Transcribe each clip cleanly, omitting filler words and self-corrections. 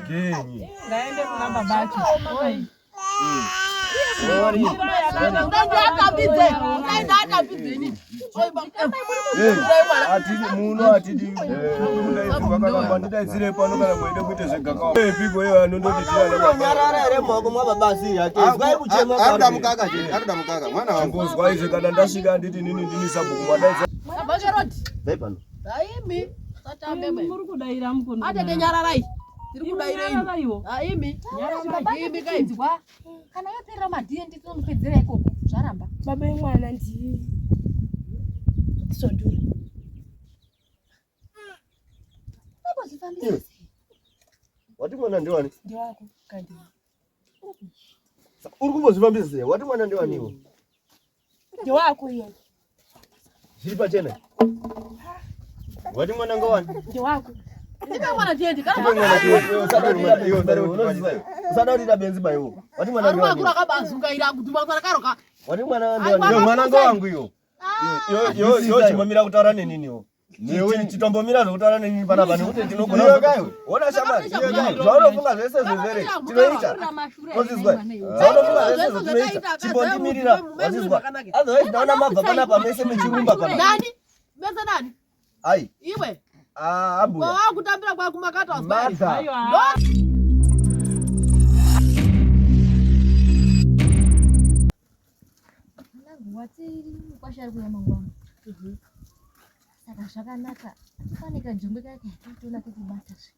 Genyi. Ngaende kuna babacho. Muno hatidi kudaidzirwa pano kana mweide kuite zvegakapiko iyo anondotitianyarara here maoko mwababa asiri yake izwai kuchema arikuda mukaka chete arikuda mukaka mwana wangu chingozwa izvi kana ndasvika handiti nini ndini sabhuku madaidza Dai pano Aimi, satambe bwe. Muri kudaira mukono. Atete nyararai. Tiri kudairei. Nyararaiwo. Aimi. Imi kai. Inzwa kana yaperera maDNA tinonopedzera ikoko zvaramba. Baba vemwana ndi Soduri. Unozvifambisa sei? Wati mwana ndiwani? Ndiwako kandi. Uri kumbozvifambisa sei? Wati mwana ndiwaniwo? Ndiwako iye. Zviri pachena. Wati mwana ngowani? Ndiwako. Ndipe mwana tiende. Kana Iwe mwana ndiwe, usada kuti iwe usada kuti usada kuti ida benzi baiwo. Wati mwana Aruma ndiwani? akura akabazungaira kudhuma kwa karoka. Wati mwana Aiwa, ndiwani? Iwe mwana ngowangu iyo. Yo yo chimbomira kutaura neniniwo. Newe Chitombomira zvekutaura nenini panapa nekuti tinogona Iwe kaiwe. Ona shamari. Iwe kaiwe. Zvaunofunga zvese zvezvere tinoita. Wazizwa? Zvaunofunga zvese zvatinoita. Chimbondimirira. Wazizwa? Otherwise ndaona mabva panapa mese muchirumba panapa. Nani? Mese nani? Ai. Iwe. Ah, ambuya. Kwa kutambira kwa kumakata waswahili. Martha. Aiwa. Mwanangu wati mukwasha ari kuuya mangwana. Saka zvakanaka. Pane kajongwe kake katoona kekubata zve.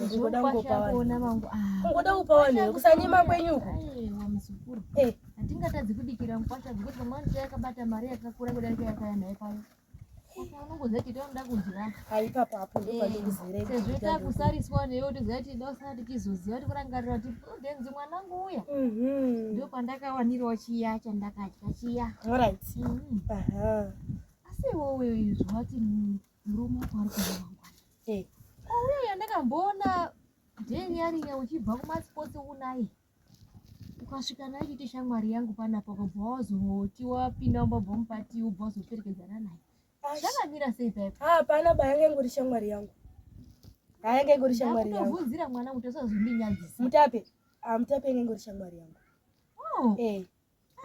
Kungoda Mukwasha kungopa vanhu. akuona mangu. Ah. Kungoda kupa vanhu kusanyima kwenyu uku. Aiwa muzukuru. Eh. Hatingatadzi kubikira mukwasha because pamwe anoti akabata mari yakakura kudarika yakaya naye payo. Saka unongoziva kuti vanoda kudya. Hai ipapo apo ndopandikuzere. Sezvo takusariswa newe toziva kuti dosara tichizoziva kuti kurangarira kuti Prudence mwanangu uya. Mhm. Ndo pandakawanirawo chiya chandakadya chiya. Alright. Aha. Asi iwowe zvawati murume wako ari kuuya mangwana. Eh. Uya yandakamboona dheni yariya uchibva kumasipotsi unaye. Ukasvika naye uchiti shamwari yangu panapa ukabva wazoti wapinda mumba ubva mupati ubva wazoperekedzana naye. Zvakamira sei paipo? Ah, hapana ba yanga ingori shamwari yangu. Ah, yanga ingori shamwari yangu. Ndakutobvunzira mwana kuti usazondinyadzisa. Mutape. Ah, mutape yanga ingori shamwari yangu. Oh, Eh,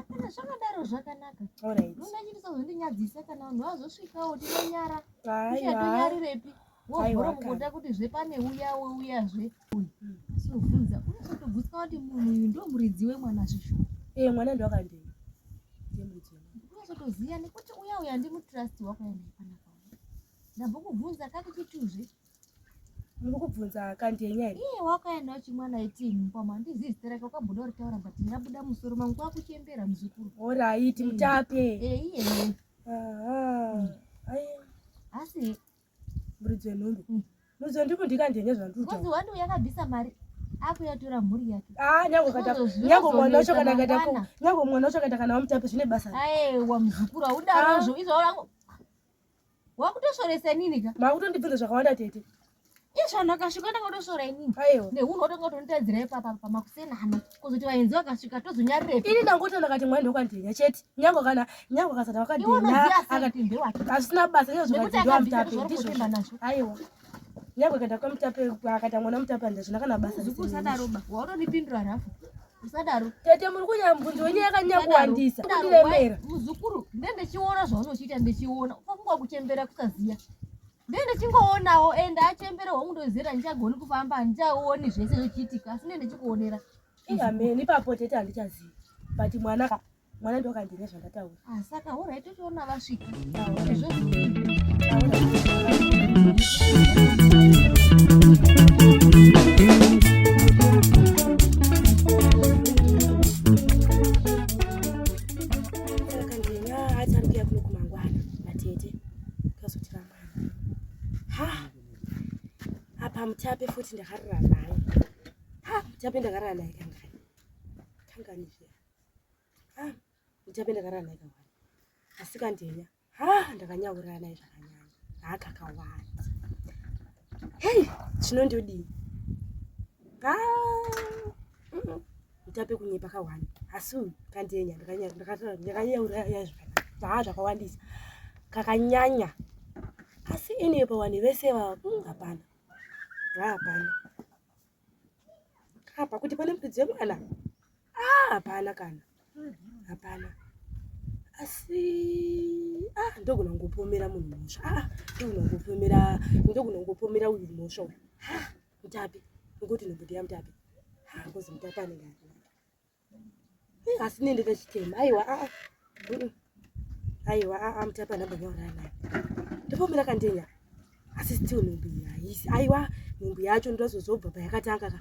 kana zvakadaro zvakanaka. alright. Unoda chiti usazondinyadzisa kana vanhu vazosvikawo tinonyara. Aiwa. Uchatonyarirepi? Aiwa, Wovhoromukota kuti zve pane uya weuyazve uyu. Sinobvunza unozotobvunzwa kuti munhu uyu ndo muridzi wemwana zvishuwa. Eh, mwana ndo akandini. Ndiye muridzi wemwana. Unozotoziya nekuti uya uya ndimutrust wako yanaye panapa. Ndambokubvunza kakuchituzve. Muri kubvunza kandenya here? Iye wakaenda chimwana iti pama handizivi zita rake wakabuda uritaura but rabuda musoro mangu kwakuchembera muzukuru. Alright, mutape. Eh iye Aha. Ai, asi muridzi wenhumbu. Mm. Muridzi wenhumbu ndikandenya zvandiri ngozi kutaura. wandi yakabvisa mari akuyatora mhuri yake. Ah, nyange ukata Zvozvo nyange mwana wacho kana zvinozonetsa akaita ko mangwana. nyange mwana wacho akaita kana wamutape zvine basa. Aiwa muzukuru haudarozvo izvo wangu wakutosvoresa inini ka Makutondibvunza zvakawanda tete. izvo ndakasvika ndakatosvora inini Aiwa. nehunhu watonga kutonditadzira ipapa pamakusenano kuzoti vaenzi vakasvika tozonyarirepi Ini ndangoti ndakati mwana ndokandenya chete. Nyange kana nyange akasati iwe wakandenya unoziva sei akati kuti ndewake hazvina basa nyangwe nekuti zvakanzi akabvisa ndewamutape zvauri ndizvo. kutemba nazvo Aiwa. Nyange akaenda kwamutape akaita mwana mutape handizvina kana basa. muzukuru rese. usadaro ba wautondipindura rafu usadaro Tete muri kunyambunzi wenyu yakanyanya Usadaro. kuwandisa. Usadaro. Kundiremera. muzukuru nde ndichiona zvaunochiita ndichiona ukafunga kuchembera kusaziya nde ndichingoonawo ende achembere hongu ndichagoni kufamba handichaoni zvese zvichiitika asi nde ndichikuonera Ingameni ipapo tete handichazivi. But mwana ka mwana ndokandenya zvandataura. Ah, saka horai totoona vasvika Saka ndenya ati ari kuuya kuno kumangwana natete kazotira mwana. Ha! Apa mutape futi ndakarara naye. Ha! Mutape ndakarara naye kangani? Kangani zviya? Ha! Mutape ndakarara naye kangani? Asi kandenya. Ha! Ndakanyaurara naye zvakanyanya. Ha kakawanda. Hei! Zvinondodii? Ha! Mm-mm. Mutape kunyepa kawanda. Asi uyu kandenya ndakanyauraya zvakanaka. Ha zvakawandisa. Kakanyanya. Asi ini pavanhu vese ava hapana. Ha hapana. Apa kuti pane muridzi wemwana? Ah, hapana kana. Hapana. Asi ah ndogona kungopomera munhu mhosva. Ah, ndogona kungopomera, ndogona kungopomera uyu mhosva uyu. Ah, Mutapi. Ngokuti nhumbu yaMutapi. Ah, ngozi Mutapi anenge akanaka. Eh, asi nende ndachitema. Aiwa, ah. Aiwa, ah, Mutapi andambonyaurana naye. Ndopomera kandenya. Asi still nhumbu iyi haisi. Aiwa, nhumbu yacho ndozozobva payakatanga ka.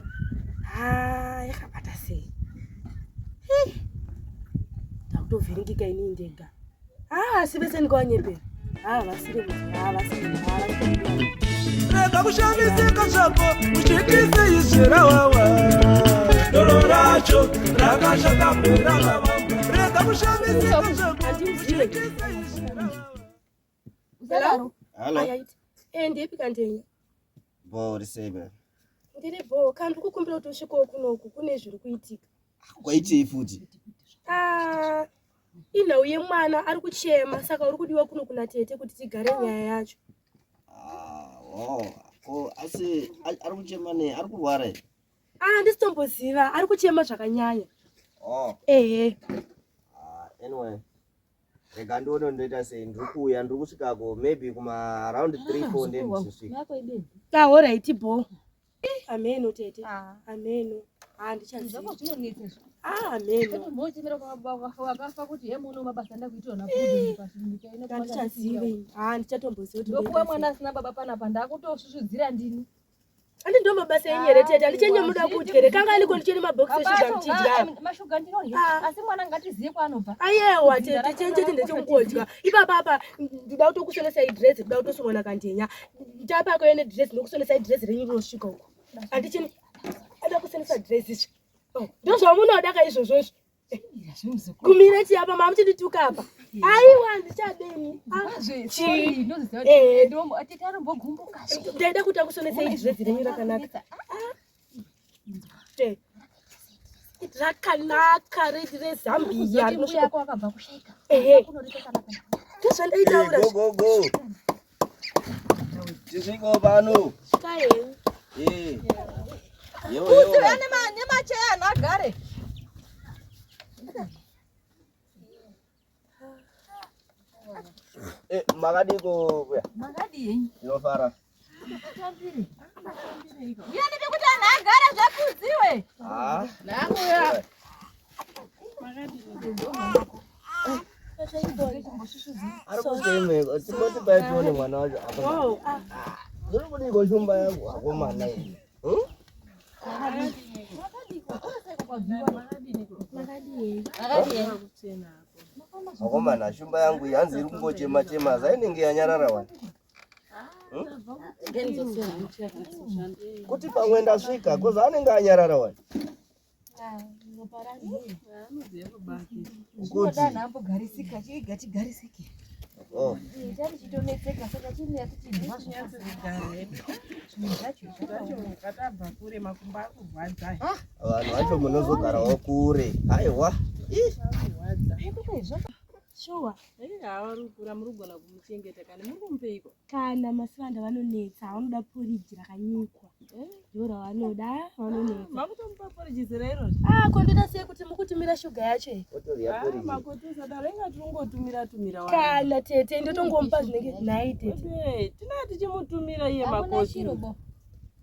Ah, yakabata sei? Hey. Ndakutovhiringika inini ndega. Ah, asi vese ndikawanyepera. Ah, vasiri kuti, ah, vasiri, ah, vasiri. Rega kushamisika zvako uchitise izwi rawawa doro racho rakashata perakavamba. Rega kushamisika zvako Handimuzive. uchitise izwi rawawa. Usadaro. Hello. Ayaiti. Eh, ndipi kandenya? Bo, uri sei bra? Ndiri bho, kana ndikukumbira kuti usvikewo kunoku kune zviri kuitika. Kwaitei futi? Ah, inhau yemwana ari kuchema saka uri kudiwa kuno kuna tete kuti tigare nyaya yacho. Ah, oh. Ko asi ari kuchema nei? Ari kurwara here? Ah, ndisitomboziva, ari kuchema zvakanyanya. Oh. Ehe. Ah, anyway. Rega ndione ndoita sei. Ndiri kuuya, ndiri kusvikako maybe kuma around 3 4 ndiye ndichisvika. Yako ibenzi. Ah, alright bho. Ameno tete. Ah. Ameno. Ah, ndichaziva. Zvako zvinonetsa izvi. Ah, ameno. Kuti mhochemera wakafa kuti he muno mabasa ndakuitirwa naPrudence pasi nyika ino Handichazive ini. Ah, ndichatomboziva kuti ndokuwa ndoita sei. mwana asina baba panapa ndakutosvusvudzira ndini. Andi ndo mabasa enyu here tete? Handichenye muda kudya here? Kanga aliko ndichene mabhokisi Baba eshuga acho, muchidya. ah, mashuga ndinorya Ah. asi mwana ngatiziye kwaanobva. Ayewa tete, chenyu chete ndechengodya. Ipapa apa ndoda kutokusonesai dress, ndoda kutosongana kandenya. Ndapa kuende dress ndokusonesai dress renyu rinosvika uko. Handichini ada kusonesa dress izvi. Oh, ndozvamunoda ka izvozvo izvi. Kumira chi apa mama muchindituka apa. Aiwa handichadeni. Ah, Sorry, ndoziva kuti Eh. tete anombogumbuka. Ndaida kuti akusonesai dress renyu rakanaka. Te. Rakanaka redi reZambia Kuti mbuya rinosvika. yako akabva kushaika. Ehe. Kunoreka kana kana. Ndozvandaitaura. Go go go. Tisvikewo pano. Svika henyu. Eh. Yewo yewo. Nemacheya anhu agare. Eh, makadiko kuya. Makadii henyu? Tinofara. Ndiyani pekuti anhu agare zvakudziwe. Ah. Ndakuya. Ari kuchemeko. Timboti pai tione mwana wacho. Akomana. Wow. Ah, Ndiri kudiko shumba yangu akomana iyi. Hmm? Akomana shumba yangu iyi hanzi iri kungochema chema zainenge yanyarara wani. Kuti pamwe ndasvika kozi anenge anyarara wani. Kuti. Zvinoda anhu ambogarisika, chiiga chigarisike. Oh. Tari chitonetseka saka chine tichinzwa zvinhu zvacho zvakaoma. Katabva kure makumbo akurwadza. Vanhu vacho munozogarawo kure. Aiwa. Ih. Akurwadza. sure. Hawa kura muri kugona kumuchengeta kani muri kumupeiko? Kana masivanda vanonetsa, vanoda poriji rakanyikwa. Ndiro ravanoda, vanonetsa. Makutomupa poriji zera irozvi. Ah, ko ndoita sei kuti mukutumira shuga yacho iyi? Otorya poriji. Makoti usadaro inga tiringotumira tumira wani. Kana tete ndotongomupa zvinenge nhai tete. Wewe, tina tichimutumira iye Hakuna makoti. chiro bo.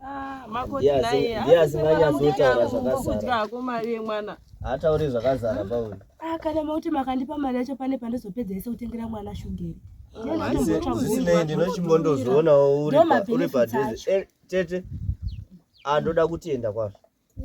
Ah, makoti Ndiye naye. ndiye asinganyatsotaura zvakazara. Kudya hako mari yemwana. Haatauri zvakazara pauri. Ah, kana mauti makandipa mari yacho pane pandozopedza ise kutengera mwana shugeri. Zvisinei ndinochimbondozvionawo uri Ndo uri mabenefits padhuze. Eh, Tete. Andoda kutenda kwazvo.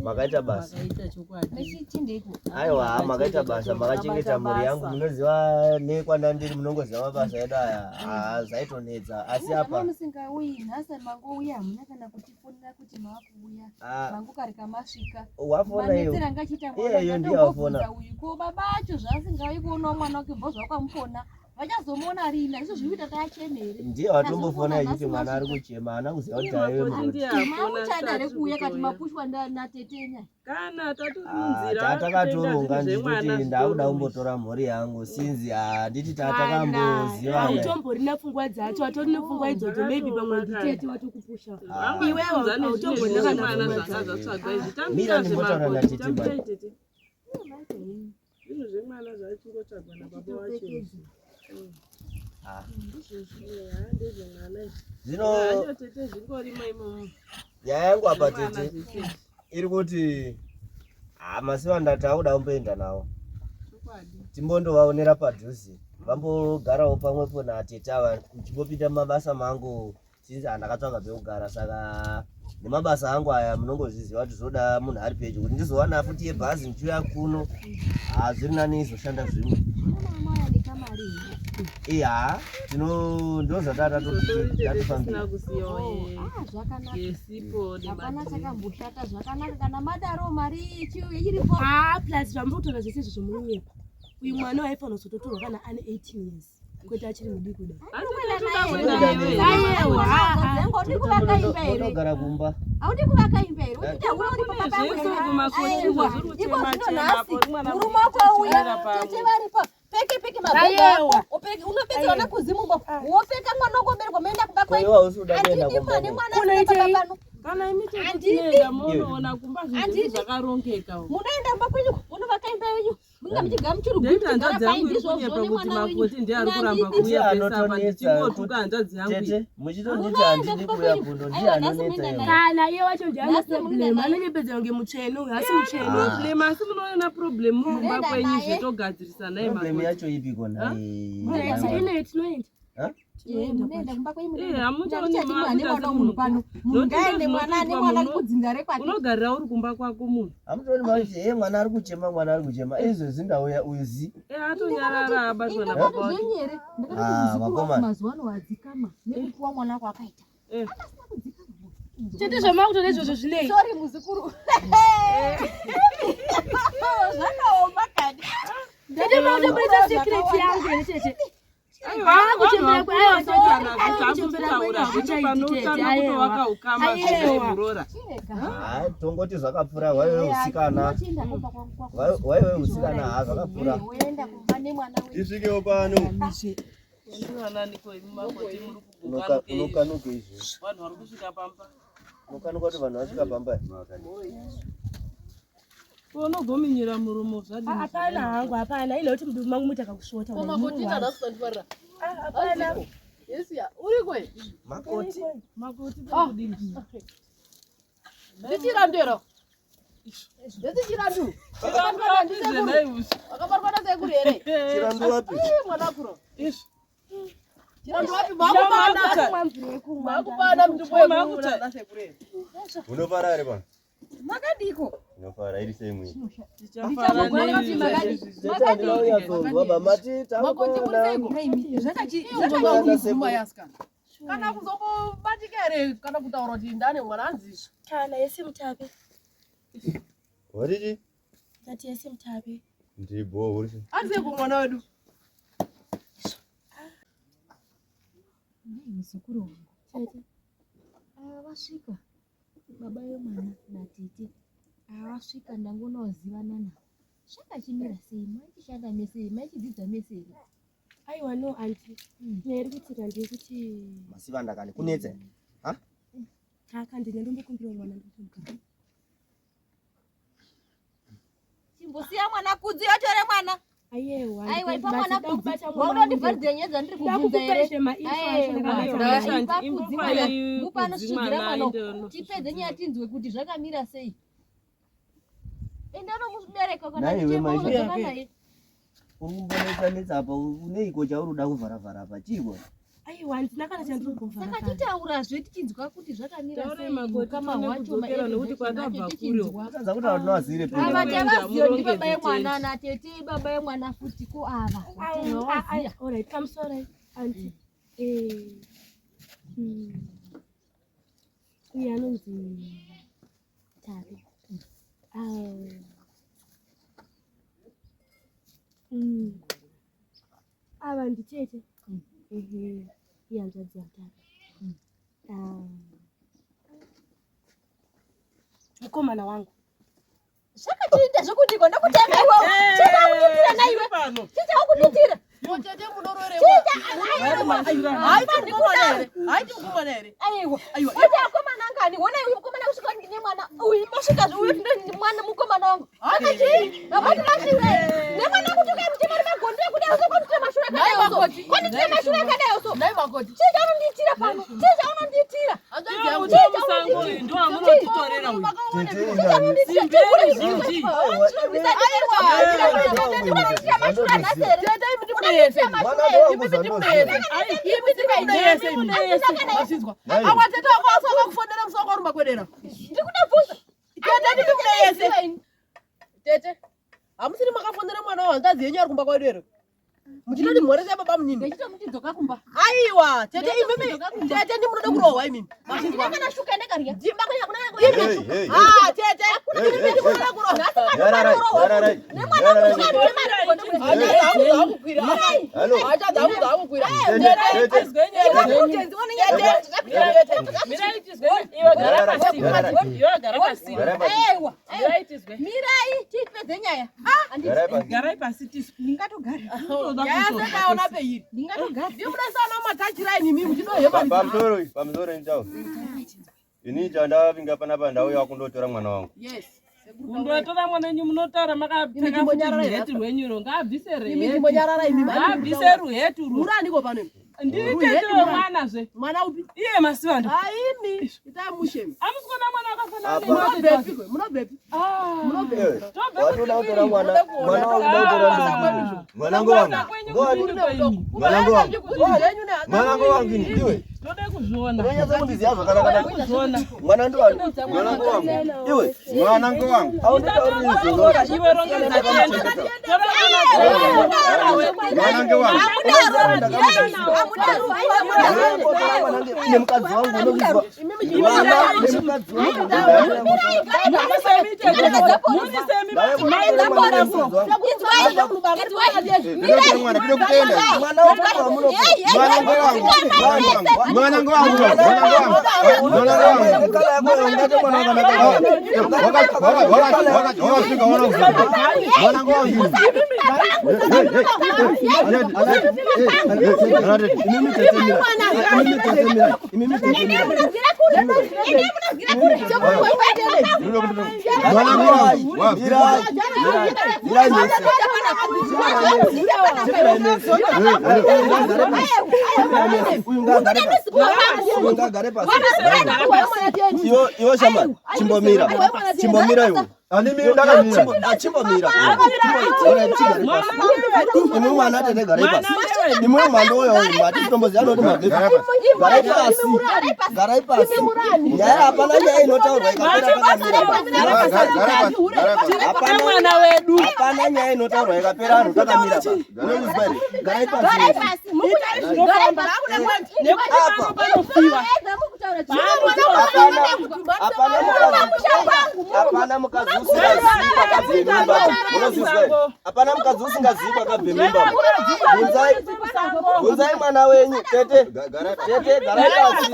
Makaita basa. Makaita chokwadi. Mechichindeiko? Aiwa, makaita basa, makachengeta mhuri yangu. Munoziva nekwandandiri munongoziva mabasa edu aya. Ah, zvaitonetsa. Asi apa musingauyi nhasi mangouya hamuna kana kutifonera kuti maakuuya. ah, Mangokarika masvika. wafona iyo. Manetsera angachiita Iye, iyo ndiye wafona. uyu ko baba acho zvaasingauyi kuonawo mwana wake bva zvakwamufona. Vachazomuona rini? Izvo zviri kuita tacheme here? Ndiye watombofona achiti mwana ari kuchema, haana kuziva kuti aive muroti. Mamuchada here kuuya kati mapushwa natetenya? Kana Ah, tatorinzira tatakatoronga ndichitoti ndakuda kumbotora mhuri yangu sinzi handiti tatakambozivana. Hautomborina pfungwa dzacho, atori nepfungwa idzodzo, maybe pamwe nditete watokupusha. Iwewe hautomborina kana mwana pfungwa zvanga dzacho. zvatsvagwa izvi. Mira ndimbotaura natete bani. Tete. Zvinhu zvemwana zvachingotsvagwa nababa wacho izvi. Ah. Eh, ndezvemwana izvi. Zvino Hacho tete zvingorimo imomo. nyaya yangu apa Zvemwana tete zvese izvi. iri kuti ah, masiva takuda kumboenda nawo Chokwadi. timbondovaonera padhuze vambogarawo pamwepo natete ava ndichimbopinda mumabasa mangu sinzi handakatsvaga pekugara saka nemabasa angu aya munongozviziva kuti zvoda munhu ari pedyo kuti ndizowana futi yebhazi ndichiuya kuno ha zviri nani izoshanda zvimwe Zvino mama wayanika mari here? iya tino Zotori tete tisina ndozvatatofambira kusiyawo Oh, ah, zvakanaka. yesipo Hapana nemadhiri. chakamboshata, zvakanaka kana madaro mari iripo. Ah, plus zvamuri kutaura zvese izvo zvomunyepa. Uyu mwana waifanira kuzototorwa kana ane 18 years kwete achiri mudiki kudai. Hanzi tetoda kuenda newe. Aiwa, Haudi kuvaka imba here? unogara kumba Haudi kuvaka imba here? Uchiita hure uri pamba pangu Zvese here? kumakoti Aiwa, zviri iko kuchema zvino chema nhasi apo mwana murume wako auya, kuchera pamwe. tete varipo, peke peke mabhegi Aiwa. ako, unopedzera vana kuzimu uko, wopfeka mwana wako oberekwa moenda kumba ko kwenyu. iwe hausi kuda kuenda Handidi kumba mwana ne? mwana Kunoitei? asina baba pano. Kana imi tete Handidi. tinoenda munoona kumba zvinhu Handidi. zvakarongeka uko. Munoenda kumba kwenyu, munovaka imba yenyu, munga muchigara muchirugwi Ndaiti muchigara hanzvadzi pai yangu iri ndizvozvo kunyepa kuti nemwana wenyu. makoti ndiye ari kuramba Handidi. kuuya Ndiye pese apa anotonetsa ndichingotuka hanzvadzi yangu iyi. tete muchitonditi Munoenda handidi kumba kuuya kwenyu. kuno ndiye Aiwa, nhasi anonetsa munoenda iwe naye. Kana iye wacho ndiye ane Nhasi munoenda problem, naye. anonyepedzera kunge mutsvene uyu, asi mutsvene. Problem asi munoona problem mumba Munoenda kwenyu naye. zvetogadzirisa naye problem makoti. yacho ipiko Right, ine tinoenda. Ha? Eh, munoenda kumba kwenyu Eh, munoenda. hamuchaoni Handichadi mwana makuita nemwana womunhu semunhu. pano. Munhu Ndokuti ngaende mwana ane ndozvinotoitwa mwana munhu. kudzinza rekwake. Unogarira uri kumba kwako munhu. hamutooni maiti he mwana ari kuchema mwana ari kuchema izvezvi ndauya uzi Eh, atonyarara abatwa nababa Ndakati wake. zvenyu here? Ndakati Ah, muzukuru wangu vakomana. mazuva ano wadzikama nekupuwa mwana wako akaita. Eh. Akasina kudzikama. Tete zvamakutoda izvozvo zvinei? Sorry muzukuru. Zvakaoma kani. Tete makutoburitsa secret yangu here tete? Aiwa, Ah, kuchembera vanhu kwe- aiwa, vakuru vasati aiwa, kuchembera kutaura kwenyu zvekuti hakuchaiti pano tete, utano aiwa. kutovaka ukama Aiwa. zvemuroora. ha tongoti zvakapfuura waiwe usikana Unochienda kumba kwangu kwako. waiwe usikana ha zvakapfuura Woenda kumba nemwana wenyu. Tisvikewo pano. Ndiwananiko imi makoti muri kugukanuke izvi. unokanuka izvi Vanhu vari kusvika pamba. unokanuka kuti vanhu vasvika pamba Ko unogominyira muromo zvadini? Hapana hangu, hapana. Ine kuti mudumbu mangu muita kakusvota. Ko makoti tadasandwarira. Ah, hapana. Yesiya, uri kwe? makoti Makoti pakudini? Ndichirandero. Ndichirandu. Chirandu naye ushe. Wakabatwa nasekuru here? chirandu wapi Eh, mwana kuro. Izvi. Chirandu wapi? Makuta. Makupana. Makupana mndupo Makuta. nasekuru here. Unofara here pano? Makadiko. Unofara iri sei mwiri? Tichafara Makoti makadi. tete handinauya kuzwa bamati Makoti muri seiko? Zvakachiguma Zvakachiguma. Kana kuzombobatika here kana kutaura kuti ndane mwana anzizvo. Kana yese mutape. Watiti? Ndati yese mutape. Ndibho uri sei? Anzeko mwana wedu. Nei muzukuru wangu. Tete. Ava vasvika baba vemwana natete ava vasvika ndangonozivana navo. Zvakachimira sei? Maichishanda mese here? Maichidzidza mese here? Aiwa no aunty. Nyaya iri kuitika ndeyekuti masivanda kani kunetsa kaka ndine ndombokumbirawo mwana ndotomugara. Chimbosiya mwana kudzi yotore mwana. Aiwa. Aiwa, ipa mwana kudzi. Ndakubata mwana Waunondivharidza nyaya dzandiri kubvunza here? Ndakukupeshe maishu acho ndakabata. Aiwa, ipa Imbopai kudzi mwana. Mupa kudzi anosvidzira mwana mwana uko. aende Tipedze nyaya tinzwe kuti zvakamira sei. Enda unomubereka kana Naiwe achichema maisha. unodzoka naye. uri kumbonetsa netsa apa uneiko chauri kuda kuvharavhara apa chiiko Aiwa, handina kana chandiri Saka kuvhara. titaurazve tichinzwa kuti zvakamira Taurai sei makoti ukama tione hwacho kudzokera nekuti maererano kwatabva nacho kure. tichinzwa. kutadza kuti tinoazire Ava Munoenda, tavaziva ndi baba murongedze yemwana tete. natete baba yemwana futi ko ava tinovaziya. Alright, I'm sorry, aunty. Eh. Uyu anonzi Tabi. Ah. Ava nditete. Ihanzvadzi yatata. Mukomana wangu. Zvakatiita zvekudiko ndokutema iwewe. Chicha naiwe. Chicha ukunditira. Tete munororewa. Haiti mukomana here? Haiti mukomana here? Aiwa. Aiwa. Wote akomana angani? Wona uyu mukomana kusvika nemwana. Uyu masvika uyu ndo mwana mukomana wangu. Akachii? Ngabati masvika. Nemwana kuti kai muchemari magondo ekuda uso kwanditira mashura akadai uso. Kwanditira mashura akadai uso. Nai makoti. Chicha unondiitira pano. Chicha unondiitira. Chicha musango ndo amunotitorera uyu. Chicha zhinji. Awatete wako asakakufonera musi wako warumba kwedera. Ndikudabvunza. Tete ndimi yese. Tete. Hamusiri makafonera mwana wahanzvadzi yenyu ari kumba kwedu here? Muchitoti mhoresa baba munini. Ndichitomuti dzoka kumba. Aiwa, tete imimi, tete ndimi munoda kurohwa imimi. Handina kana shuka ndakarya. Dzimba kwenyu hakuna Hey, hey, hey. Ah, tete. Hey, hey, Imimi hey. munoda kurohwa. Nyararai, nyararai. Nyararai. Hello. Tete, tete. Garai pasi. Aiwa. Mirai tipedze nyaya. Garai pasi. Garai pasi tisu. Ndingatogara. Ndingatogara. Pamusoro, pamusoro intawo. Ini chandavinga panapa ndauya kundotora mwana wangu. Kundotora mwana wenyu munotaura makapfeka futi ruheti rwenyuro ngaabvise Imi chimbonyararai imi. Ngaabvise ruheti urwu. Muraniko pano imi? Ndiri tete wemwana zve. Mwana upi? Iye Masivanda. Aimi. Itai mushe. Hamusi kuona mwana akafanana Apa. nemwana Munobvepi? Munobvepi? Eh, watoda kutora mwana mwana wangu Ah. uda kutora Mwanangu wangu. Kwenyu Mwanangu wangu. Mwanangu wangu ini iwe. Tode kuzviona. Unonyatsa kundiziva zvakanaka Kuzviona. mwana ndiwani Mwanangu wangu. iwe Mwanangu wangu. aunditauriri izvozvo Iwe rongedza tiende. Mwanangu wangu. Nemukadzi wangu unozviziva mwana nemukadzi wangu Ndinotora mwana, ndinokutenda. mwana wamunopa Mwanangu wangu. Mwanangu wangu. Mwanangu wangu. kala yako ungate mwana wakanaka Wakasvika wana mwanangu wangu. Mwanangu wangu. Uyu ngaagare pasi iwo shamba chimbomira chimbomira iwe Andimi ndakamira. Chimbomira imwe mwana tete garai pasi imwe mwana uyo mati tomboziva noti mabvepi garai pasi garai pasi nyaya hapana nyaya inotaurwa ikapera pakamira Tiri mwana wedu. hapana nyaya inotaurwa ikapera anhu takamira pa unozvizwa here garai pasi Nekuti pano panofiwa. Hapana mukadzi usingazivi kwakabve mimba unozvizwa here hapana mukadzi usingazivi kwakabve mimba bvunzai bvunzai mwana wenyu tete tete garai pasi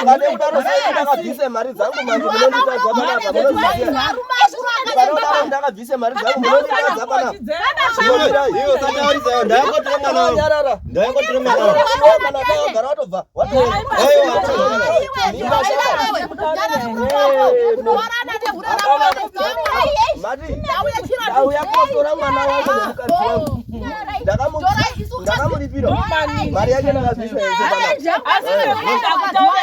ukade kudaro sei ndakabvise mari dzangu manje munonditadza panapa munozviziva ukanodaro ndakabvise mari dzangu munonditadza panapa Iwe usataurisa ndayangotora mwana wangu. Nyarara. Ndayangotora mwana wangu. Iwe kana dai wagara watobva watoenda mati ndauya kotora mwana wangu nemukadzi wangu ndakamuripira mari yake ndakabvisa yese panapa Asi ndinoda kutaura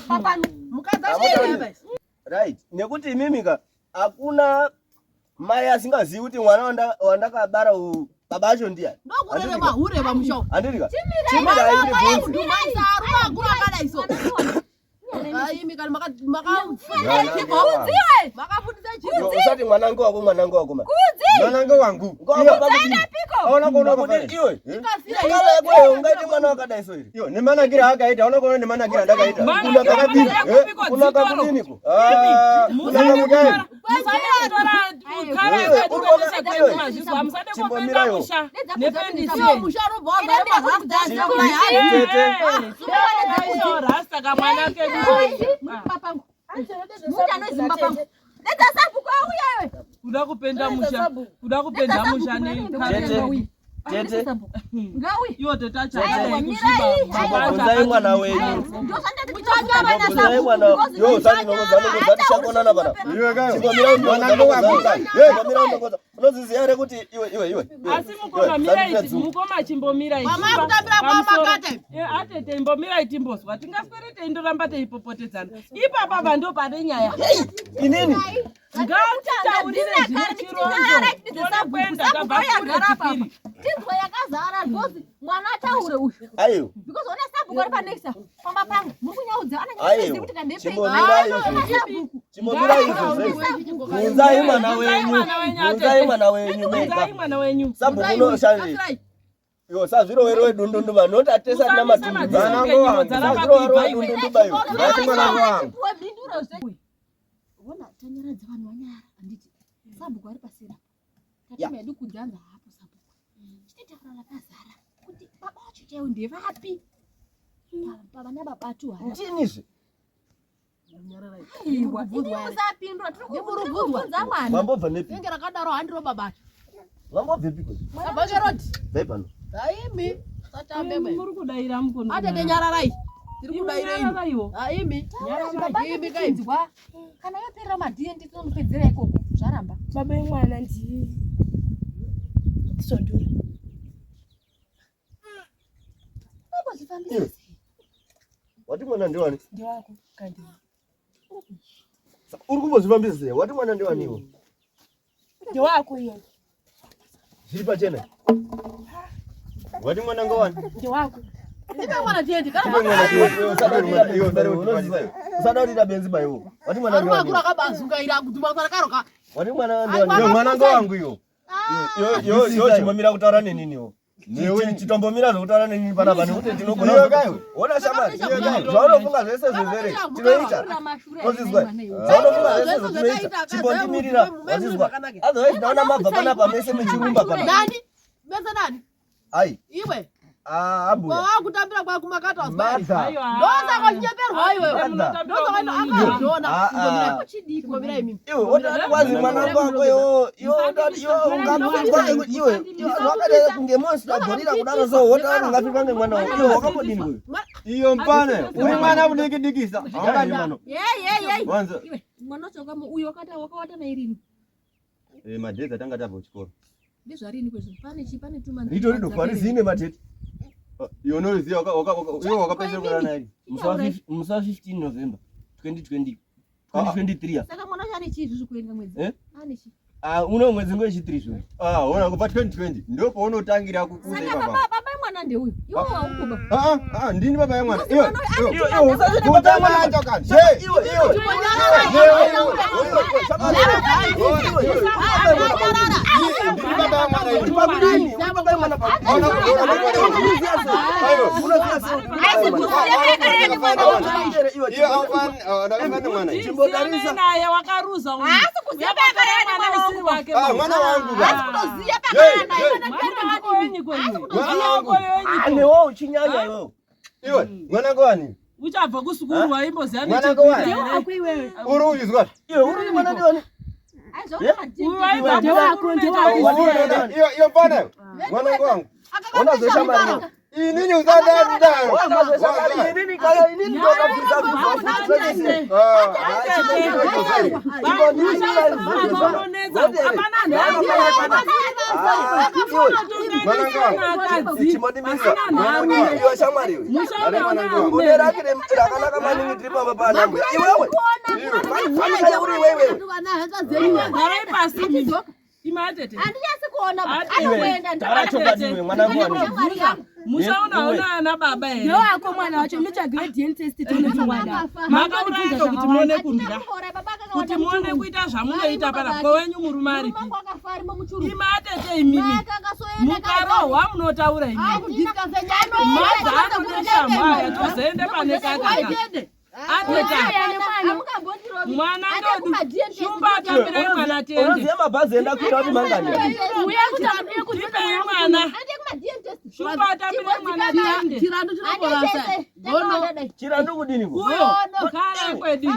Hamutauri. Right nekuti imimika hakuna mai asingazivi kuti mwana wandakabara uyu baba acho ndiani Ndokurere mahure vamusha. handirika chimirai ndibvunze Aimi kana makafundisa Usati mwanangu wako mwanangu wako ma. Mwanangu wangu. Ngoma pakudini. Aona kuona Pakudini kafara. iwe. Kala yako iwe ungaite mwana wakadai so iri. Iyo nemanakira akaita aona kuona nemanakira andakaita. Kuna kakadini. Kuna kakudini ko. Ah, Musade kuna kutora kakudini. musade kutora kara yakaita kwedu mazvizwa musade kupenda musha nependisi musha unobva wazara marasta rasta kamwana kedu kuda kupenda musha kuda kupenda musha Tete. Tete. iwo tete Aiwa, Bvunzai mwana wenyu. Bvunzai mwana. Yo usati nongodza nongodza tichakonana pana. Iwe kayo. Chimbomira Mwanangu wangu. Chimbomira unongodza. Unoziziya here kuti iwe iwe iwe. Asi mukoma mirai mukoma chimbomirai Mama akutambira kwamakate. atete imbomirai timbozwa tingaswere teindoramba teipopotedzana ipapa pa ndo pane nyaya Inini. ngatitaurire zvine chironzo tione kuenda tabva kure chipiri Tinzwa yakazara because mwana ataure uyu. Aiwa. Because ona sabhuku ari panext apa, pamba pangu muri kunyaudza Aiwa. anonyatsoziva kuti kandepe. Chimbomirai izvozvo. Chimbomirai izvozvo. Bvunzai mwana wenyu. Bvunzai mwana wenyu mega. bvunzai mwana wenyu Sabhuku unoshandi. Iwo sazvirowerowe dundundu vanhu noti atese atina Usamisa matundu. madziso ngenyimo dzaramba Sazvirowerowe kuibva iwe. dundundu bayo. Ngati mwanangu wangu. Puwe mhinduro zve. Ona tanyaradza vanhu vanyara handiti sabhuku ari pasera. Tatuma yedu kudzanza hapo sabhuku. Chitetaura rakazara kuti baba wacho chaiwo ndevapi? Pavana babatu hara. Ndinizve. Aiwa, imi musapindura tiri kubvunza mwana. Mambobva nepi? Ringe rakadaro handiro babacho. Mambobvepi kwezi? Abva kerodi. Bvai pano. Aimi. Satambe mwe. muri kudaira mukono Atete nyararai. Tiri kudaira imi. nyararaiwo Aimi. Baba Imi kai. tinzwa. Kana yaperera maDNT tinonopedzera ikoko zvaramba. Baba vemwana ndi Sodura. Umbozvifambisa Iwe. sei? Wati mwana ndiwani? Ndewako kandi. Uri kumbozvifambisa sei? Wati mwana ndiwani iwo? Ndewako iye. Zviri pachena. Wati mwanangu wani. Ndewako. Ipe mwana tiendi. Kana Iwe mwana tiwe. Iwe usade kuti Usada kuti benzi baiwo. Wati mwana Arume ndiwani? akura akabazungaira kudhuma kwara Wati mwana Aiwa, ndiwani? Iyo mwanangu wangu iyo. Yo yo yo chimbomira kutaura neniniwo. Newe. Chitombomira zvekutaura nenini panapa nekuti tinogona. Iwe kaiwe. Ona shamari. Iwe kaiwe. Zvaunofunga zvese zvezvere tinoita. Wazizwa? Zvaunofunga zvese zvinoita. Chimbondimirira. Wazizwa? Otherwise ndaona mabva panapa mese muchirumba panapa. Nani? Mese nani? Ai. Iwe. Ah, ambuya. Wakutambira kwakumakata waswari. Mother. Ndosaka uchinyeperwa iwewe. Mother. Ndosaka akazviona. Ah, ah. Chimbomira imimi. Iwe wotati kwazi mwana wako iwo iwo wotati iwe ungafikwa iwe iwe wakadai kunge monster gorilla kudaro so wotati ungafikwa ngemwana wako iwe wakambodini wewe Iyo mpane. Uri mwana mudiki-dikisa. Haungadi. Yei yei yei. Wanza. Iwe mwana wacho uyu wakata wakawata nairini. Eh madhezi atanga tabva kuchikoro. Ndezvarini kwezvo pane chi pane tuma. Ritori doko harizine matete. Iwe unoziva iwe wakapedzera kurara naye. Musi wa 15 November 2020 2023 ya. Saka mwana wacho ane chii izvozvo kuenda mwedzi? Eh? Ane chii? Ah, uno mwedzi ngwechi3 zvino. Ah, ona kubva 2020 ndopaunotangira kukuza Saka ipapa. baba baba emwana ndeuyu. Iwe waukuba. Ah ah, ndini baba yemwana. Iwe. Iwe iwe usazviti baba yemwana. Kutama kani. Hey, Iwe iwe. Ndini baba yemwana. Uri pakudini? Uri baba yemwana pakudini? Ona ona Unoziya sei? Iwe aufani, ndakafana mwana. Chimbotarisa. naye wakaruza uyu Haasi kuziva pakarara mwana usiri wake Ah, mwana wangu. Haasi kutoziya pakarara naye. mwana wako wenyiko iwe Mwana wangu. wenyiko Newo uchinyanya iwewe. Iwe, mwanangu wani? uchabva kusukuru waimboziya Mwana wako wani? Ndewako iwewe. Uri uyizwa. Iwe uri mwana ndiwani? Ndewako, ndewako. Iwe iwe mpana. Mwanangu wangu. Ona zveshamari. Inini usadaro. Ona zveshamari. Inini kana inini ndokabvisa Iwe shamwari iwe. Bonde rake rakanaka maningi tiri pamba panamwe. Iwewe. Fanika uri iwewe. garai pasi imi Imatete. Handinyatsi kuona Ati anokuenda Taura chokwadi iwe, mwana wangu wani. Musha unaona ana baba here? Ndowako mwana wacho mitsvagire DNA test tione chokwadi. Makaurayiko kuti muone kundya. Kuti muone kuita zvamunoita pana kowenyu murume aripi. Imatete imimi. Mukarohwa munotaura imimi. Madza anoneshamhu aya tozoende pane kakaka. Ateta. Mwana ndodu. Shumba atambirai mwana tiende. Unoziva mabhazi enda kuita kuti mangani? Tipei mwana. Shumba atambirai mwana tiende. Chirandu chinokorasa. Gono. Chirandu kudini ko? Uyo kara kwedu.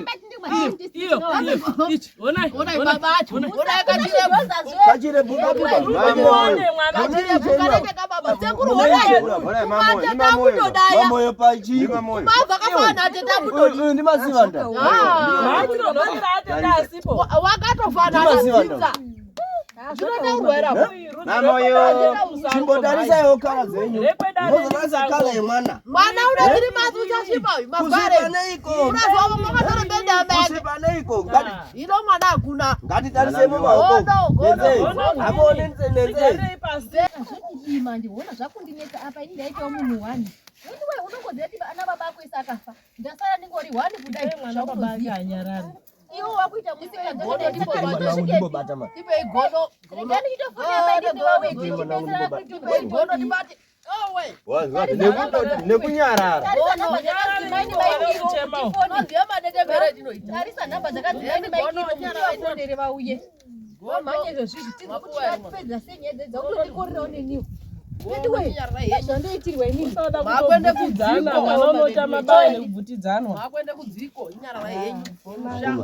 Iyo, iyo, ichi, onai, Onai baba acho. Onai kachirebvu. Kachirebvu kapi Muone mwana. Kachirebvu kanenge kababa. Sekuru onai. Kumateta kutodaya. Mamoyo pachi. Mabva kafanana ateta kutodaya. Uyu ndimasivanda. Matinonongera ateta asipo. Wakatofanana Ndimasivanda. dzidza. Zvinotaurwa here apo? Mamoyo. Chimbotarisaiwo kala dzenyu. Rekwedare Mozotarisa kala yemwana. Mwana une tiri mazi uchasvipa uyu magware. Kusvipa neiko? Unoziva makatora benda yake. Kusvipa neiko? Ngati Ino mwana hakuna. ngatitarise mumaoko. Godo, godo. Nenzei. Amuone nenzei. Tigarei pasi. Zvotidii manje hona zvakundinetsa apa ini ndaitawo munhu wani. Anyway unongoziva kuti ana baba ako ese akafa. Ndasara ndingori wani kudai. Mwana baba ake anyarari. Iwo wakuita musika Godo ndipo Ndimbobata ma. Tipei godo. Rega ndichitofonera mai ndini vauye tichibetsera kuti Tipei godo tibate. Owe. Wazwa nekunyarara. Tarisa namba dzakadzimai nemaikiro. Unoziva madetembere etinoita. Tarisa namba dzakadzimai nemaikiro kuti vafonere vauye. Vamhanye izvozvizvi tiri kuti vapedza sei nyaya dzedu dzakutondikorerawo neniwo. Anyway, zvandoitirwa inini. Usada Makwende kutobvutidzana, kudziko. mwana unoita mabaya nekubvutidzanwa. Makwende kudziko inyarara yenyu. Musha.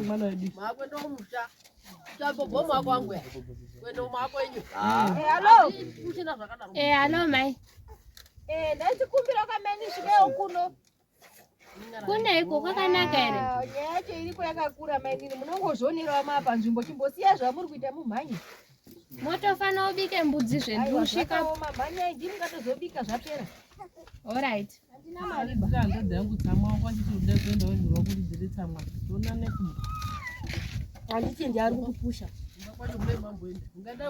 Mwana wedu. Makwende omusha. Chambobva mwako wangu ya. Kwende mwako wenyu. Hello. Kuchina zvakadaro. Eh, alo mai. Eh, ndaitikumbira kameni svikewo kuno. Kuneiko kwakanaka here? Ah, Nyaya yacho iriko yakakura mainini munongozvionerawo mapa nzvimbo chimbosiya zvamuri kuita mumhanye. Motofana ubike mbudzi zvendusvika. Zvakaoma mhanyai ndini ngatozobika zvapera. Alright. Handina mari ba. Hanzvadzi yangu tsamwa wanga achiti uda kuenda wendorwa kuridzire tsamwa. Toonane kumba. Handiti ndiari kukupusha.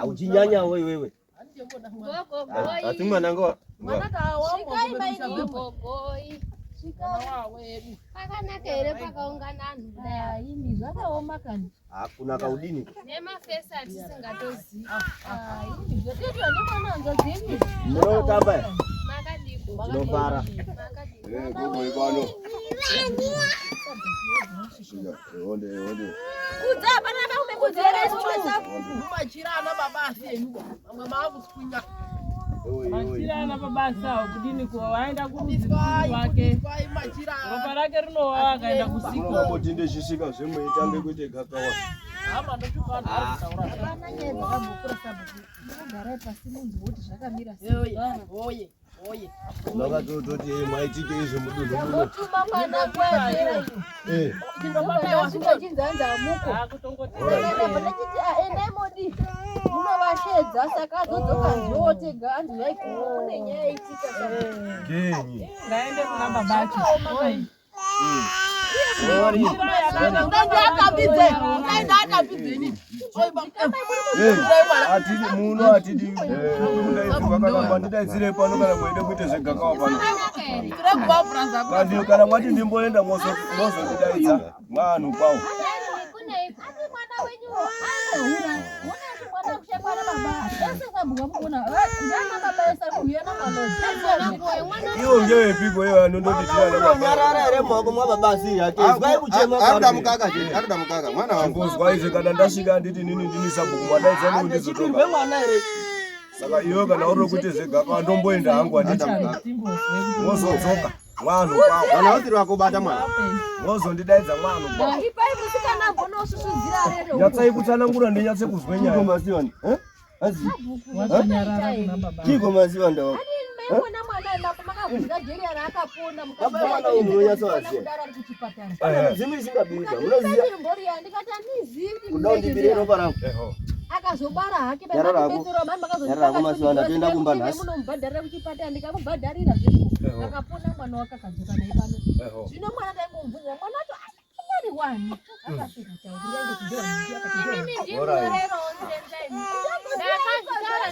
Uchinyanyawo iwewe. Gogo Asi mwana ngo. Mwana Svikai mainini. Gogoi. Svikai. Pakanaka here pakaungana anhu kudai? Ah, imi zvakaoma kani. Hakuna kaudini. Nemafesi atisingatozivi. Ah, imi zvatoitwa nemwana hanzvadzi yenyu. Munotamba here? Makadiko. Tinofara. Makadiko. Eh, gogo ipano. Onde, onde. Kudza hapana kaume kudzera Mumachira ana baba asi enyu. Mamwe maakuswinya. Oi, oi. Machira ana baba asawo kudini ko waenda kurudzi Kwai, rwake. kwai machira. Ropa rake rinowawa akaenda kusiko. Munongamboti ndechisvika zvemweitange kuite gakawa. Hama ndotuka vanhu vari kutaura. Hapana nyaya dzakambokura sabhuku. Munogarai pasi munzwe kuti zvakamira sei. Oye, oye, oye. Makatototi maitike izvi mudunhu muno. Ndambotuma mwana kwapera. Eh. Ndasvika chinzanza muko. Akutongoti. Saka ndachiti ah, endai modi munovashedza saka azodzoka zvootega anzi zvai kune nyaya itika saka Genyi. Ngaende kuna baba acho. zvakaoma kani. Ori. Ungaenda atambidze. Ungaenda atambidze inini. Oi, baba. Eh, atidi muno atidi mudaidzirwa ndidaidzire pano kana mweide kuite zvegakawa pano. Pakanaka here? Tiri kubabvura Kandi kana mwati ndimboenda mozondidaidza mwanhu kwawo. Kuneiko. Asi mwana wenyu anohura. Mwana ati mwana kushaikwa baba. Ese sabhuku mukuona. Ndana baba ese ari kuuya namwana. Mwana Iwo ngewepiko iwo anondoti tiana Nyarara here mumaoko mwababa asiri yake. Izwai kuchema Arikuda kwaari. mukaka chete, arikuda mukaka mwana wangu. Chimbozwa izvi kana ndasvika nditi nini ndini sabhuku mwadaidza Handechipirwe ndizotoka. mwana here? Saka iwe kana uri kuite zvegakawa ndomboenda hangu handiti mozodzoka mwanhu kwawo. Kana usiri wako bata mwana. Mozondidaidza mwanhu kwawo. Ipai musikana ambonosvusvudzira arere. Nyatsai kutsanangura ndinyatse kuzwe Chiko nyaya. masiwanda. Eh? Azi. Wazonyarara kuna baba. Chiko masiwanda wako. Maimona mwana mako makavhunza jeri raakapona Baba mwana uyu munonyatsovaziva. mukadaro ari kuchipatara. Pane midzimu isingabirika. Munoziva Mbori yandikati handizivi kuda kundibire ropa rangu. Eho. Akazobara hake Nyarara hako. betsero mani Nyarara hako Masiwanda, toenda kumba nhasi. munomubhadharira kuchipatara ndikamubhadharira zvezvo Eho. akapona mwana wake akadzoka naye pano Eho. zvino mwana ndaingomubvunza mwana wacho anyari wani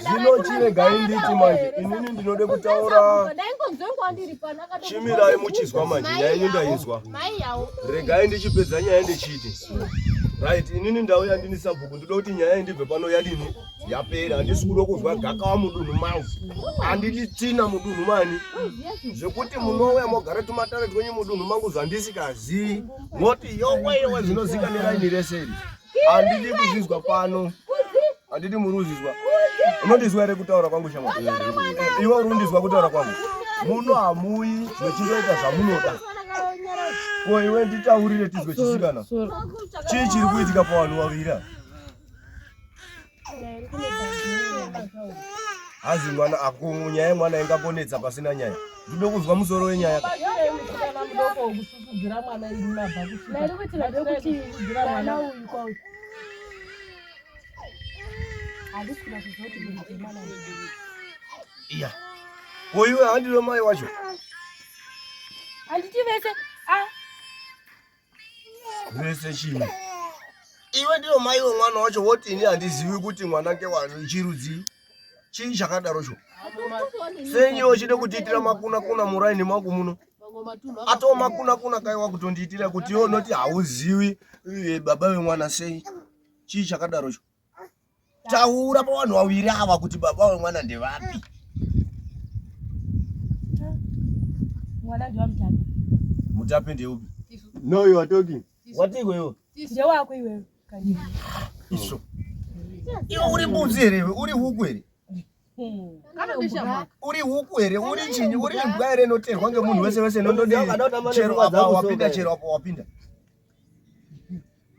Zvino chiregai nditi manje, inini ndinode kutaura. Chimirai muchizwa manje, nyaya yenyu ndainzwa. Regai ndichipedza nyaya ndechiti. Right, inini ndauya ndini sabhuku, ndinoda kuti nyaya indibve pano yadini yapera. Handisi kuda kuzwa gakawa mudunhu mangu, handidi tsvina mudunhu mani, zvekuti munouya mogara tumatare twenyu mudunhu mangu zvandisikazivi, moti yowe yowe zvinozika neraini rese iri. Handidi kuzvizwa pano, handidi muri kuzvizwa. Unondizwa here kutaura kwangu shamwari? Iwe uri kundizwa kutaura kwangu? Muno hamuyi muchindoita zvamunoda. Ko iwe nditaurire tizwe chisikana. Chii chiri kuitika pavanhu vaviri ava? Hazi mwana ako nyaya yemwana ingakonetsa pasina nyaya. Ndinoda kuzwa musoro wenyaya. Iya. Ko iwe handiro mai wacho. Handiti vese. Ah. Vese chii? Iwe ndiyo mai wemwana wacho woti ini handizivi kuti mwana ngewachirudzi. Chii chakadaro cho? Senyi uchida kutiitira makuna kuna muraini mangu muno. Atoo makuna kuna kaiwa kutondiitira kuti iwe unoti hauzivi eh, baba vemwana sei? Chii chakadaro cho? Taura pavanhu vaviri ava kuti baba vemwana ndevapi. Mwana ndewa Mutape. Mutape ndeupi? No, you are talking. Watiko iwe? Ndewako iwewe. Isvo. Iwe uri mbudzi here iwe? Uri huku here? Uri huku here? Uri chinyi? Uri imbwa here inoterwa ngemunhu wese wese inondodii? Chero apa wapinda, chero apa wapinda.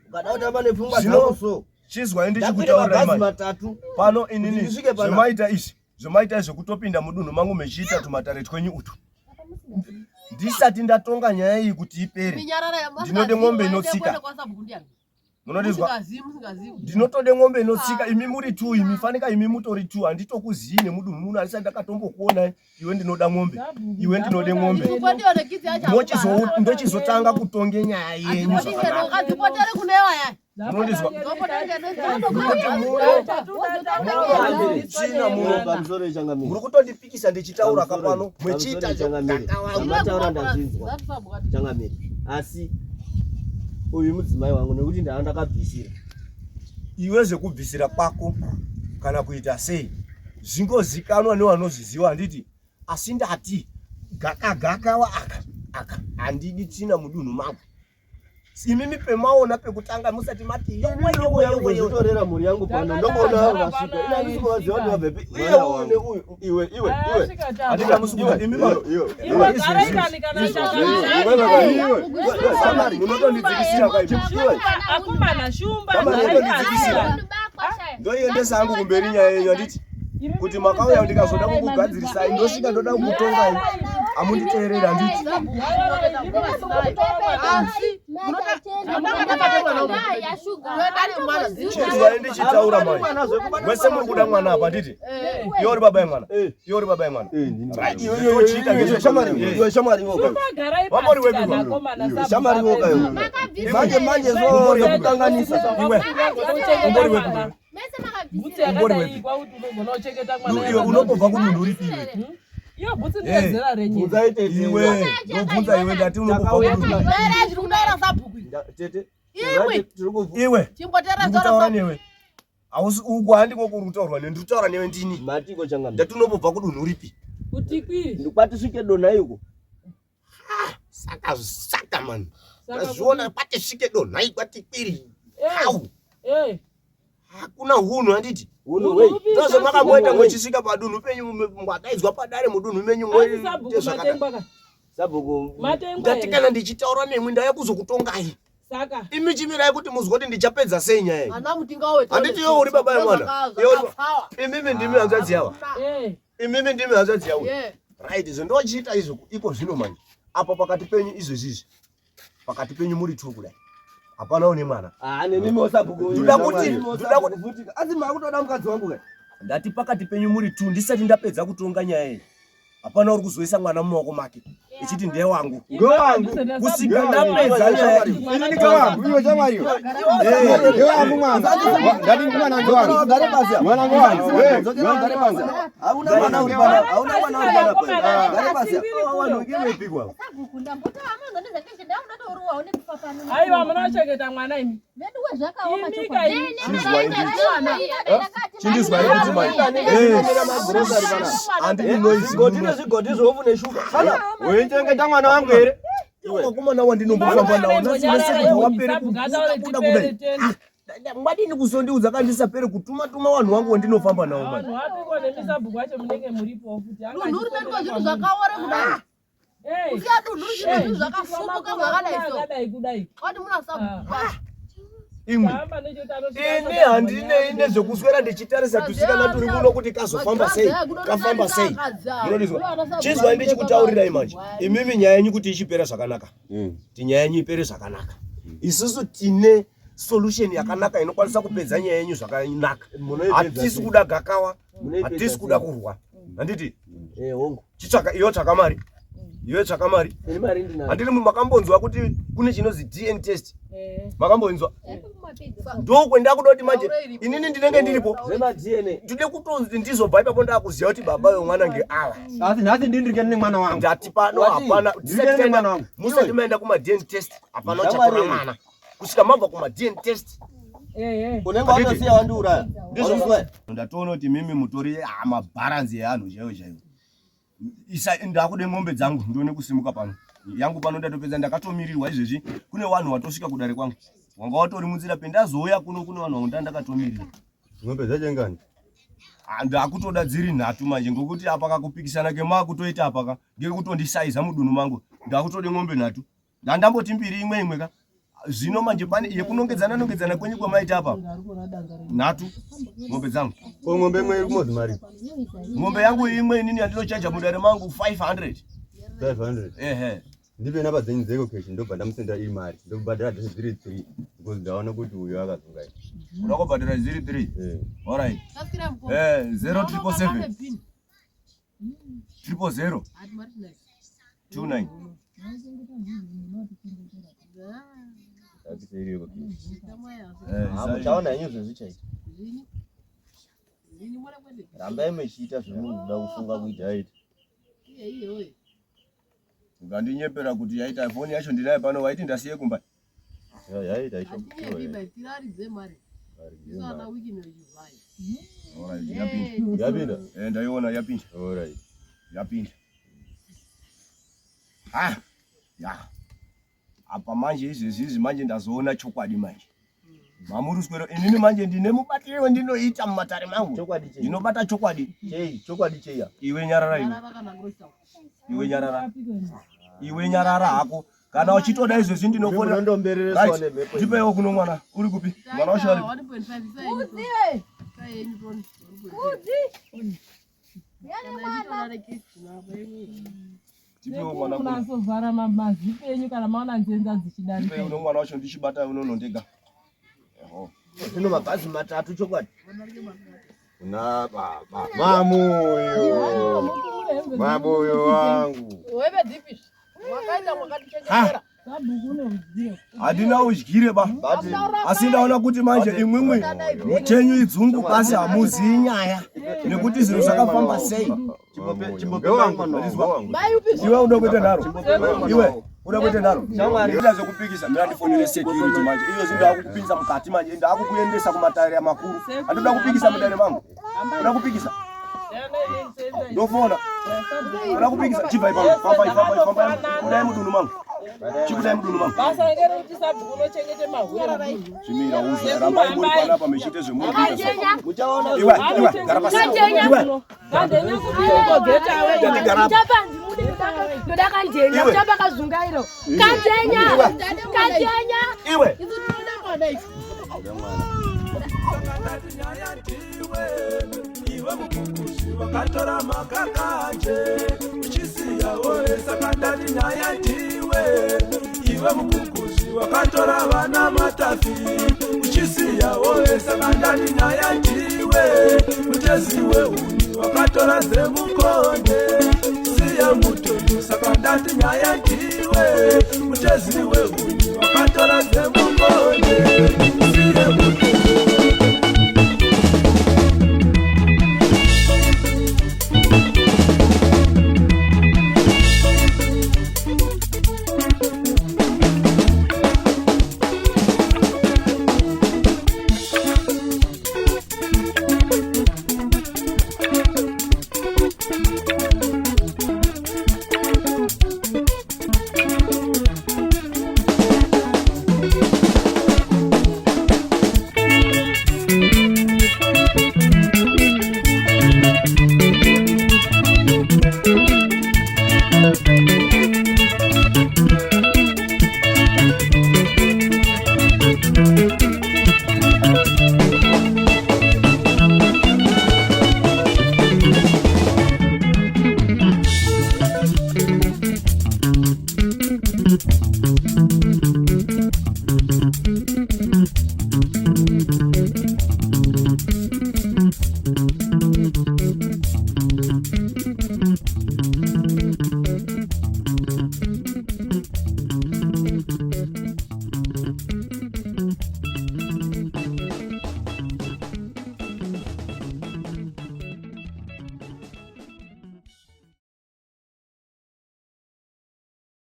Ukada kutamba nepfungwa Zvino dzako so. chizwai Ndakwira ndichikutaurirai mabhazi manje. matatu. Pano Kuti inini ndisvike panapa. zvemaita izvi, zvemaita izvi kutopinda mudunhu mangu mechiita tumatare twenyu utu. Ndisati ndatonga nyaya iyi kuti ipere. Ndinode mombe inotsika. Munondizwa? Ndinotode mombe inotsika. Imi muri two imi fanika imi mutori two handitokuzii nemudunhu muno handisati ndakatombokuonai. Iwe ndinoda mombe. Iwe ndinode mombe. Ndochizotanga kutonge nyaya yenyu zvakanaka. Munondizwa? Kuti muno tsvina muno Pamusoro yechangamire. muri kutondipikisa ndichitaura Pamusoro- kapano muchiita pamusoro yechangamire. Zvamataura ndazvinzwa. Changamire. Asi uyu mudzimai wangu nekuti ndava ndakabvisira. Iwe zvekubvisira kwako kana kuita sei zvingozikanwa nevanozviziva handiti asi ndati gaka gaka wa aka aka handidi tsvina mudunhu mangu imimi pemaona pekutanga musati mati yowe yowe yowe yowe Kuzvitorera mhuri yangu pano ndokuona vanhu vasvika. Ini handisi kuvaziva kuti vabvepi. Iwe uyu neuyu. Iwe iwe iwe. Handiti hamusi imi ma Iwe. Iwe garai kani kana shaka. Samari munotondidzikisira kai Akomana shumba Kama garai ndinotondidzikisira. kani. Ndoiendesa hangu kumberi nyaya yenyu handiti kuti makauya ndikazoda kukugadzirisai ndosvika ndoda kukutongai hamunditeereri handiti Chizwai ndichitaura mai wese muri kuda mwana apa handiti iwe uri baba yemwana iwe uri baba yemwana Right, tochiita Iwe shamwari iwe shamwari iwe. Shumba garai Wamori pasi wepi kana iwe? akomana Iwe shamwari iwe kayo. Manje manje so kukanganisa. Iwe. Umbori wepi iwe? Bhutsu Umbori yakadai wepi? kwakuti unogona kuchengeta mwana. Iwe unobva kudunhu ripi iwe? Iyo bhutsu ndeyezera renyu. Iwe ndobvunza iwe ndati unobva kudunhu. Tete. Iwe. Iwe. Chingotera Ndikutaura newe. Hausi uku handiko kuri kutaurwa newe ndiri kutaura newe ndini. Matiko changamire. Ndati unobva kudunhu ripi? Kuti kwiri. Ndikwatisvike donhai uko. Saka saka man. Ndazviona kwatisvike donhai kwatikwiri. Au. Eh. Hakuna hunhu handiti? Hunhu hwei? Ndozvo makamboita muchisvika padunhu penyu mwadaidzwa padare mudunhu menyu Asi sabhuku matengwa ka. Sabhuku. Matengwa Ndati here? kana ndichitaura nemwi ndauya kuzokutongai. Saka. Imi chimirai kuti muzwe kuti ndichapedza sei nyaya iyi. Ana mutingawe. Handiti iwe uri baba yemwana. Iwe uri- Imimi ndimi hanzvadzi yava. Eh. Imimi ndimi hanzvadzi yavo. Yeah. Right, izvo ndochiita izvo iko zvino manje. Apa pakati penyu izvezvi izvi. Pakati penyu muri two kudai. Hapana une mwana. Ah, nemimi sabhuku. Ndoda kuti ndoda kuti asi makutoda mukadzi wangu kai. Ndati pakati penyu muri two ndisati ndapedza kutonga nyaya iyi. Hapana uri kuzoisa mwana mumaoko make. ichiti ndewangu Ngewangu. kusvika ndapedza nyaya iyi. Ini ngewangu, iwe shamwari iwe. Eh, ngewangu mwana. Ndati mwana ngewangu. Gare pasi apa. Mwana ngewangu. Eh, Dzokera ugare pasi. Hauna mwana uri panapa. Hauna mwana uri panapa. Gare pasi apa. Vanhu vekepikwa. Aiwa, munochengeta mwana imi. Imika imi. Chindizwa kuti mai. Eh, handidi noise. Zvigodhi nezvigodhi zvovu neshuga. Kana Weichengeta mwana wangu here? Iwe vakomana wandinombofamba nawo nhasi wese kubva wapere kubuda kudai. Mwadini kuzondiudza kandisapere kutuma tuma vanhu vangu wandinofamba nawo mani. Vanhu vapiko nemisabhuku wacho munenge muripo futi. Anga Dunhu rinenge zvinhu zvakaora kudai. Hey. Kusiya dunhu rine zvinhu zvakafumuka zvakadai so. Zvakadai kudai. Wati muna sabhuku. Imwe. Hamba nechotano Ini handinei nezvekuswera ndichitarisa tusikana turi kuno kuti kazofamba sei, kafamba sei. Munondizwa? Chizwai ndichikutaurirai manje. Imimi nyaya yenyu kuti ichipera zvakanaka. Kuti nyaya yenyu ipere zvakanaka. Isusu tine solution yakanaka inokwanisa kupedza nyaya yenyu zvakanaka. Munoipedza Hatisi sei? kuda gakawa, Munoipedza hatisi sei? kuda kurwa. Handiti? Eh, hongu. Chitsvaka iyo tsvaka mari. Iwe tsvaka mari. Ini mari ndinayo. Handiti makambonzwa kuti kune chinozi DNA test. Makambonzwa? Ndokwenda kuda kuti manje inini ndinenge ndiripo. Zvema DNA. Ndide kutonzi ndizobva ipapo ndakuziva kuti baba vemwana ngeava. Asi nhasi ndini ndiri nemwana wangu. Ndati pano Wati, hapana ndiri nemwana wangu. musati maenda kuma DNA test hapana Shamwari uchatora here? mwana. Kusvika mabva kuma DNA test. Unenge watosiya wandiuraya. Ndizvo. Ndizvo. Ndatoona kuti mimi mutori mabharanzi eanhu chaiwo chaiwo. Isa ndakude mombe dzangu ndione kusimuka pano. Yangu pano ndatopedza ndakatomirirwa izvezvi kune vanhu watosvika kudare kwangu. Wanga watori munzira pendazouya kuno kune vanhu vanga ndakatomirira. Ng'ombe dzacho ngani? Ah, Ndakutoda dziri nhatu manje ngokuti apa kakupikisana kemakutoita apa ka ngekutondisaiza mudunhu mangu. Ndakutode mombe nhatu. Ndandamboti mbiri imwe imwe ka. Zvino manje pane yekunongedzana nongedzana kwenyu kwemaita apa. Nhatu mombe dzangu. Ko ng'ombe imwe iri kumozi mari? Mombe yangu imwe inini yandinochaja mudare mangu 500. 500. Ehe. Ndipe namba dzenyu dzeko cash ndobva ndamusendera iri mari. Ndobhadhara dzese dziri 3 because ndaona kuti uyu akazungaira. Uda kubhadhara dziri 3. Eh. Alright. Eh 0777 000 29. Ngatiise iri yeko cash. Eh, Ah, muchaona henyu zvezvichaita. Rambai muchiita zvamunoda kufunga kuita. Yaita. Ukandinyepera kuti yaita foni yacho ndinayo pano waiti ndasiye kumba. Yaita icho. Alright, yapinda. Yapinda. Eh ndaiona yapinda. Alright. Yapinda. Ah. Ya. Apa manje izvezvi izvi manje ndazoona chokwadi manje. Mamuri swero inini manje ndine mubatire wendinoita mumatare mangu. Chokwadi chei? Ndinobata chokwadi. Chei, chokwadi chei apa? Iwe nyarara iwe. Iwe nyarara. Iwe nyarara hako. Kana uchitoda izvezvi ndinofona. Munondomberereswa Right. nemhepo. Ndipewo kuno mwana. Uri kupi? Mwana wacho ari. Ndipewo mwana kuno. Munasovhara mazipi enyu kana maona nzenza dzichidarika. Ndipewo uno mwana wacho ndichibata unono ndega. Eho. Zvino mabhazi matatu chokwadi. Kuna baba. Mamoyo. Mamoyo wangu. Weve dzipi? Mwakaita mwakatichengetera. Sabhuku une udyire. Handina udyire ba. Asi ndaona kuti manje imwimwi chenyu idzungu basi hamuzii nyaya nekuti zvinhu zvakafamba sei. Ngewangu. Iwe uda kuita nharo. Iwe uda kuita nharo. Ita zvekupikisa mira ndifonere security manje. Iyo zvinhu ndakukupinza mukati manje ndakukuendesa kumatare makuru. Handoda kupikisa mudare mangu. Uda kupikisa. Ndofona. Uda kupikisa chibva ipapo. Famba famba famba. Kudai mudunhu mangu. Chikudai mudunhu mangu. Basa ngerekuti sabhuku unochengete mahure mudunhu. Chimira uzwe rambai muri panapa mechiite zvemuri kuita. Muchaona Iwe iwe gara pasi. Iwe Kandenya kupiko getawe. Ndandigara apa. Chapa ndimude ndoda kandenya Iwe. chapa kazungairo kandenya kandenya Iwe. Iwe mukukuzi wakatora makakaje uchisiyawo saka ndati nyaya ndiwe iwe mukukuzi wakatora vana matafi uchisiyawo saka ndati nyaya ndiwe mutezi wehuni wakatora dzemukonde siya muto. Saka ndati nyaya ndiwe mutezi wehuni wakatora dzemukonde siye mutombo.